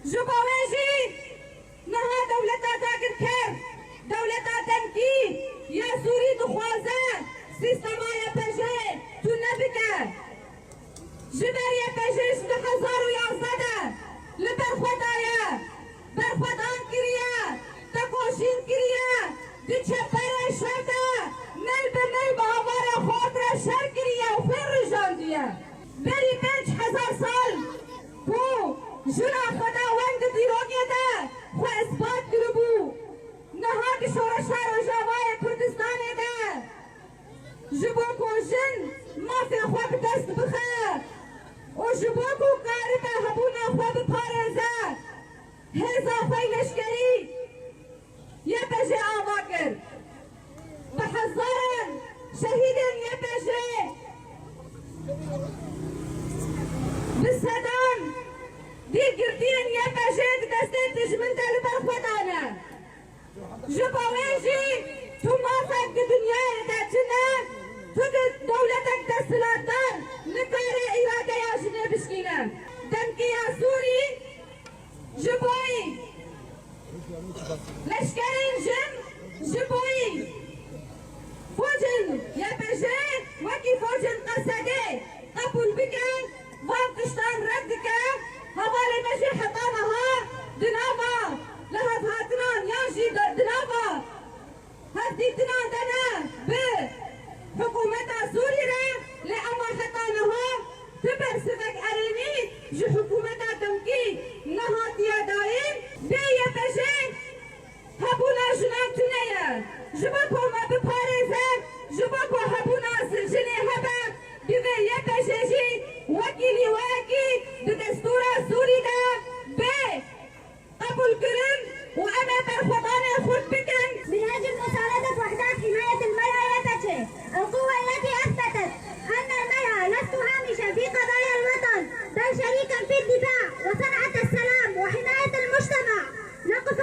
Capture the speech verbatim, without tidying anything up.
Ji bo wê jî niha dewleta dagirker, dewleta demkî ya Sûrî dixwaze sîstema Y P J tune bike. Ji ber Y P J ji du hezar û yazdeh de li ber xwe daye, berxwedan kiriye, tekoşîn kiriye, di çeperê şer de mil bi mil bi havarê xort re şer kiriye û xwe rijandiye. Berî pênc hezar sal ku jina xwedawend di dîrokê de xwe îspat kiribû, niha di şoreşa Rojavayê Kurdistanê de ji bo ku jin mafê xwe bi dest bixe û ji bo ku karibe hebûna xwe biparêze, hêza xwe leşkerî Y P J ava kir. Bi hezaran şehîdên Y P J, bi sedan dîrgirtiyên Y P J di destê dijmin de li ber xwe dane. Ji bo wê jî tu mafek di dinyayê de tune, tu di dewletek desthilatdar nikare îradeya jinê bişkîne. Demkiya Sûrî ji bo leşkerên jin, ji bo focên Y P J wekî focên Qesedê qebûl bike, van tiştan red dike. Hevalê me jî heta niha di nava lihevhatinan yan jî di nava hevdîtinan de ne bi hikûmeta Sûrî re, lê ema heta niha tu bersivek erênî ji hikûmeta demkî nehatiye dayîn. Bê Y P J hebûna jinan tune ye. Ji bo ku me biparêze, ji bo ku hebûna jinê hebe, divê Y P J jî wekî lîwayekî di destûra Sûrî de bê qebûlkirin û em ê berxwedanê xurt bikin. من أجل مساندة وحدات حماية المرأة Y P J، القوة التي أثبتت أن المرأة لست هامشا في قضايا الوطن، بل شريكا في الدفاع وصنعة السلام وحماية المجتمع. نقف